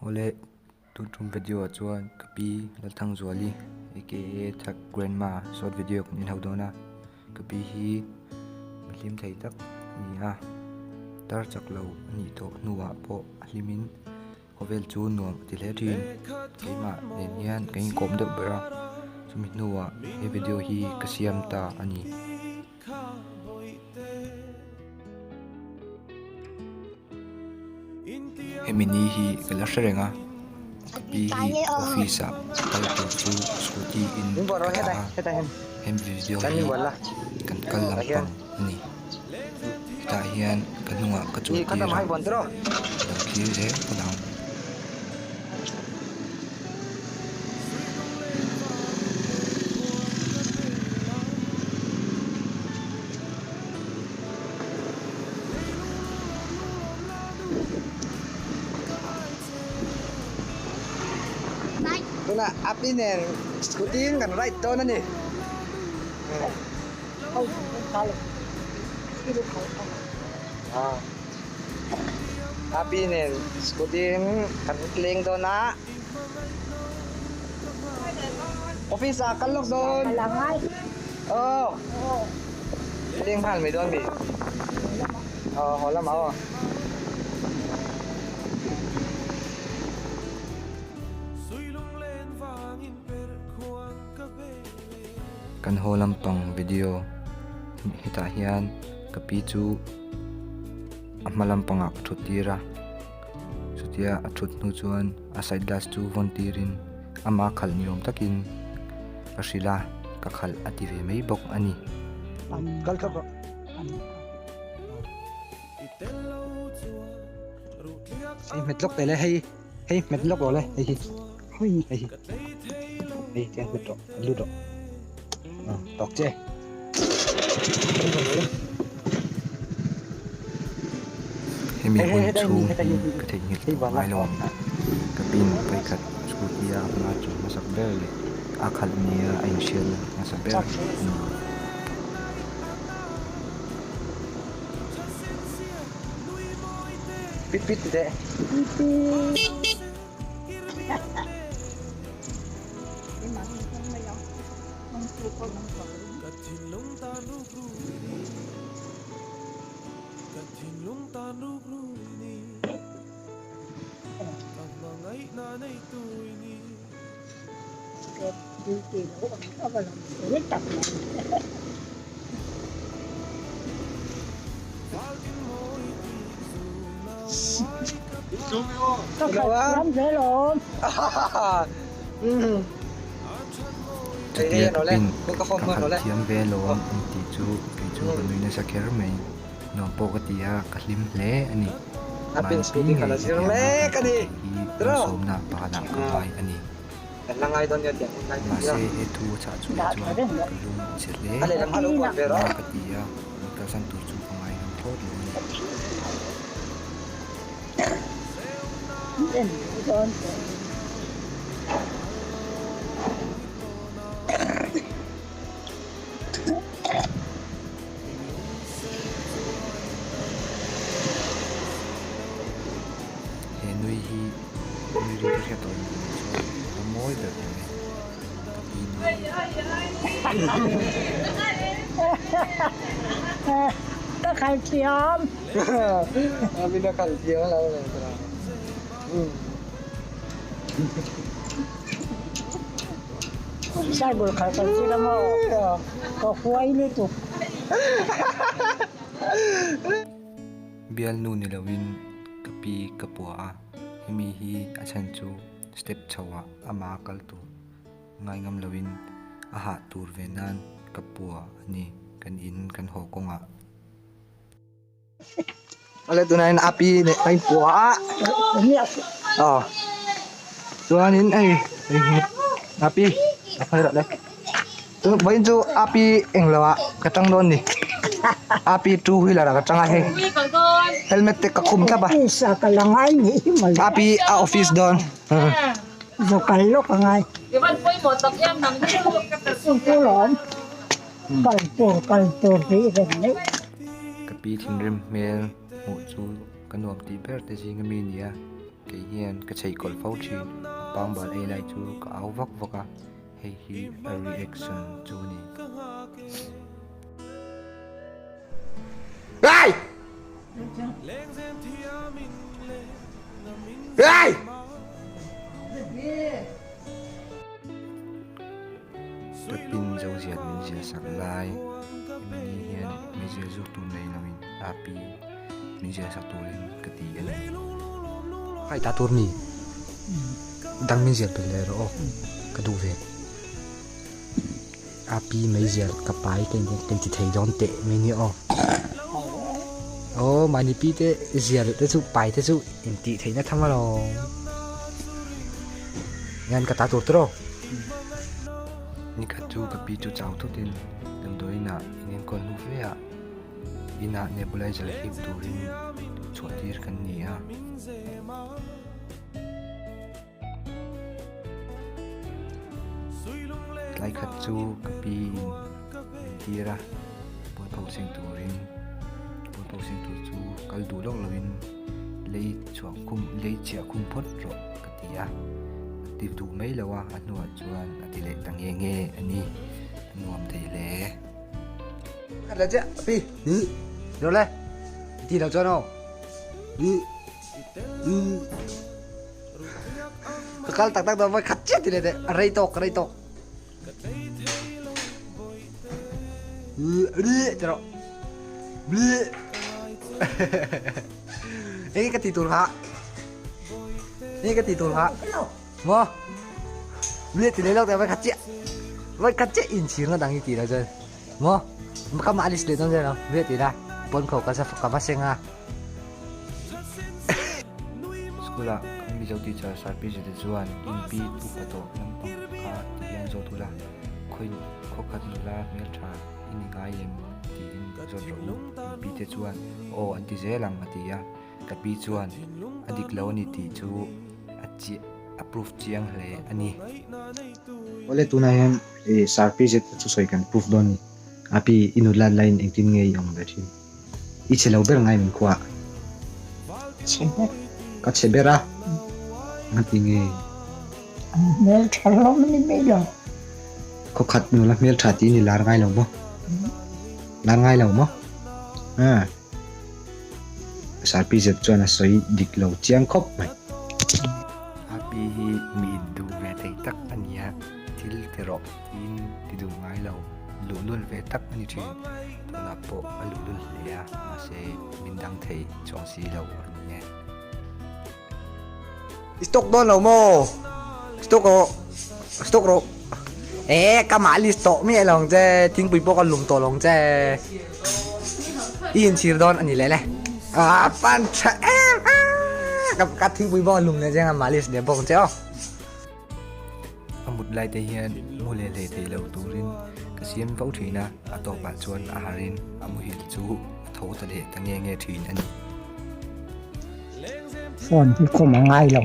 Awle tun tum video ah chuan ka pi Lalthangzuali aka Thak Grandma short video kan inho dawn a ka pi hi mi hlim thei tak a ni a tar chak lo a nih tawh hnuah pawh a hlim in khawvel chu nuam a ti hle thin keimah nen hian kan inkawm deuh ber a chumi hnuah he video hi ka siam ta a ni. Hemi ni hi ka la hre reng a ka pi hi office ah kal tur chu scooty in ka thlah a hemi video hi kan kal lampang a ni hetah hian ka hnungah ka chuan tir a lo thlir zel phawt ang. Tunah api nen scooty in kan ride dawn a ni. Api nen scooty in kan leng dawn a. Office ah kal lawk dawn. Aw. Leng nghal mai dawn mi. Aw haw lamah aw. Kan haw lampang video hetah hian ka pi chu a hma lampangah ka thut tir a chutia a thut hnu chuan a side glass chu vawn tirin ama khalh ni awm takin ka hrilh a ka khalh a ti ve mai bawk a ni. Hei hmet lawk teh le hei hei hmet lawk rawh le hei hi hei hi hei tiang hmet rawh lut rawh tawk che. Hemi hun chhung hi ka theihnghilh tawh ngai lo ang ka pin vawikhat scooty a hma chu hmasak ber leh a khalh nia a inhriatna hmasa ber a ni. Pit pit ti teh. Chutia ka pin ka khalh thiam ve lawm an tih chu kei chu ka nui nasa kher mai. Nuam pawh ka ti a, ka hlim hle a ni. Mahni pi ngei hetiang a kan kal theih hi malsawmna pakhatah ka ngai a ni. Mahse he thu a chah chu leh chuan ka lung a chhe hle. Nuam ka ti a, min kalsan tur chu ka ngai ngam thlawt lo a ni. He nui hi nui ri ka hriat tawh lo nih chuan a mawi ber awm e ka pi nui. Ka khal thiam. Min a khal thiam lo le. Cycle khalh kan zir a maw? Ka huai lutuk. Bialnu ni loin ka pi ka pua a, hemi hi a chhan chu step chho ah ama kal tur ngai ngam loin a hah tur ve nan ka pua a ni kan in kan haw kawngah. Ale tunah hian api leh a inpua a aw chuanin hei hei hi api a phei rawh le chu vawiin chu api englo ah ka tang dawn ni api two wheeler ah ka tang a hei helmet te ka khum thlap a api a office dawn. Kal tur kal tur tih reng mai. Ka pi thinrim hmel hmuh chu ka nuam tih ber te zing ami nia. Kei hian ka chheih kawlh fo thin, a pangbal ei lai chu ka au vak vak a, hei hi a reaction chu a ni. Ka pin zo ziat min ziah sak lai Emily hian meizial zuk tur nei loin api min ziah sak turin ka ti a ni. Kai ta tur mi dang min zial pel leh rawh aw ka duh ve. Api meizial ka pai ka inti thei dawn teh mai nia aw. Aw mahni pi te zial te chu pai te chu intih theihna tham alawm. Ngan ka ta tur tawh. Nikhat chu ka pi chu chau thutin damdawiinah inenkawl hnu fe ah inah nebulizer hip turin chhuah tir kan ni a. Tlai khat chu ka pi in min tir a, pawn pho seng turin pawn pho seng tur chu kal duh lawk loin lei chhuah khum lei chhiah khum phawt rawh ka ti a, a ti duh mai lo a, a hnuah chuan a ti leh ta nge nge a ni, a nuam thei hle. Khat leh chiah pi rawh le ti lo chuan aw. Ka kal tak tak dawn vai khat chiah ti leh teh a rei tawk a rei tawk ti rawh enge ka ti tur kha enge ka ti tur kha maw ti leh lawk teh vai khat chiah vai khat chiah inchhir na dang hi ti lo chuan maw ka mah list leh dawn zel lo ti la pawn kho ka ka va seng a. School ah kan Mizo teacher Sir P Zeta chuan inpi upa tawh lampang kha ti hian zawt ula, khawi khawkhat nula hmeltha i ni ngai em tiin zawt rawh u, inpi te chuan aw an ti zel ang a ti a, ka pi chuan a dik lo a ni tih chu a chiah a proof chiang hle a ni. Awle tunah hian Sir P Zeta thusawi kan proof dawn a ni, a pi i nula laiin engtin nge i awm ve thin? I chhe lo ber ngai min khuah. Chhe ber. Ka chhe ber a. Nga ti nge? An hmel tha hlawm ni mai lo. Khaw khat nula hmel tha tiin i lar ngai lo maw? Lar ngai lo maw? A. SRP zet chuan a sawi dik lo chiang khawp mai. AP hi mi induh ve thei tak a nia, thil ti rawh tiin ti duh ngai lo. Luhlul ve tak a ni thin. Tunah pawh a luhlul hle a, mahse min dang thei chuang si lo a ni e. I stock dawn lo maw? Stock rawh, stock rawh. E ka mah list tawh miah lo ang che, thingpui pawh ka lum tawh lo ang che. I inchhir dawn a ni leh le. A pan tha em a, ka thingpui pawh ka lum leh che ang a, mah list leh bawk ang che aw. A mut lai te hian mu leh hlei thei lo turin ka siam fo thin a, a tawpah chuan a harin a muhil chu a tho ta leh ta nge nge thin a ni. Phone hi khum a ngai lo,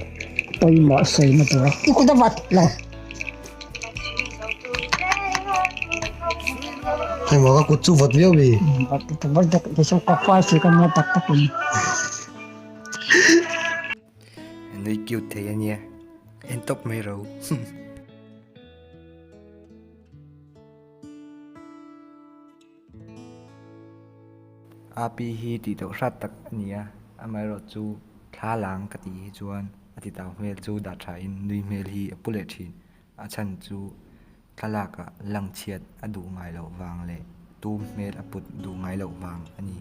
pawimawh sawina tur a kut a vat lo. Hei maw ka kut chu vat viau mi. Vat vat vat chu ka fai si ka nia tak takin. Nui cute thei a nia, en tawp mai ro. Api hi tih tawh hrat tak a ni a, amaherawh chu thla lang ka tih hi chuan a ti tau hmel chu dah tha in nui hmel hi a pu leh thin. A chhan chu thlalakah langchhiat a duh ngai loh vang leh tum hmel a put duh ngai loh vang a ni.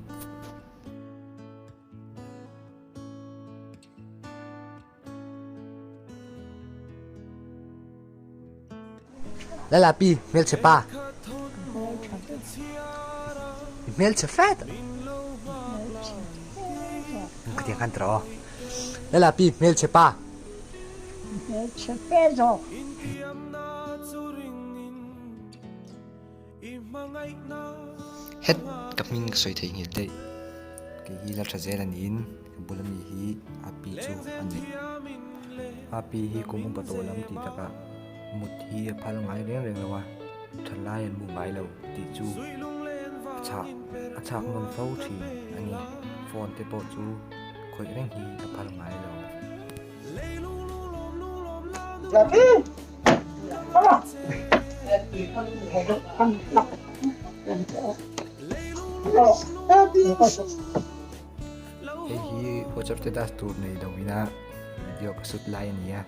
Lalapi hmelchhe pa. Hmelchhe fet. Khatiang khan tro. Lalapi hmelchhe pa. Hmelchhe fe zawk. Het ka hming ka sawi thei nghilh daih. Kei hi la tha zel a niin ka bula mi hi Api chu a ni. Api hi kum upa tawh lam tih takah mut hi a phal ngai reng reng lo a, tha lai an mu ngai lo tih chu a chhah a chhak nawn fo thin a ni. Phone te pawh chu khawih reng hi a phal ngai lo. Hei hi WhatsApp status tur nei lo ina video ka sut lai a ni a,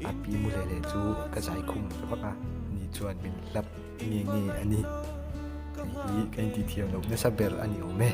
a pi mu hle hle chu ka zai khum ta vak a, ani chuan min hlap nge nge a ni. Hei hi ka inti thiam loh nasa ber a ni awm e.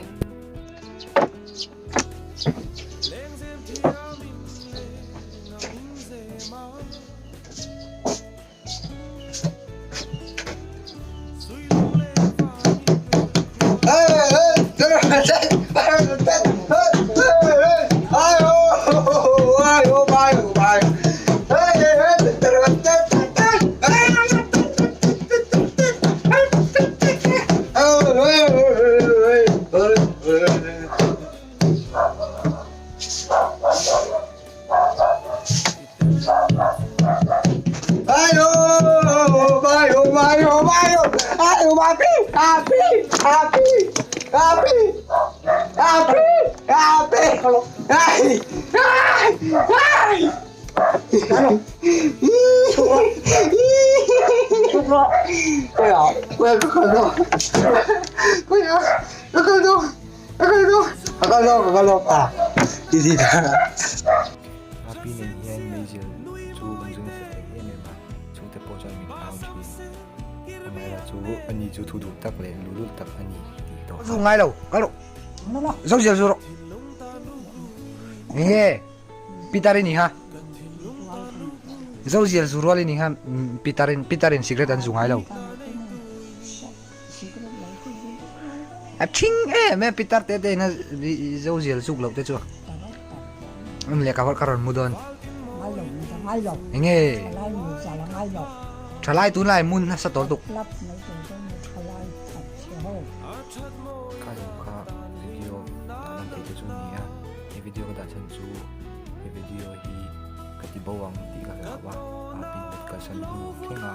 Api nen hian meizial chu kan zu nasa thei em em a, chhungte pawh chuan min au thin. Amaherawhchu chu ani chu thu duh tak leh luhlul tak a ni tih tawh Zu ngai lo, kal rawh. Zo zial zu rawh. Nge Peter i ni kha. Zo zial zu rual i ni kha Peter in Peter in cigarette an zu ngai lo. A thing em em pitar te te ina zo zial zuk loh te chu an lehkha pawh ka rawn mu dawn enge thalai tunlai mun nasa tawh lutuk. Kha zo kha video dah lan theih te chu a ni a, he video ka dah chhan chu he video hi ka ti bo ang tih ka hlau a, a pin bet kalsan hnu thleng a.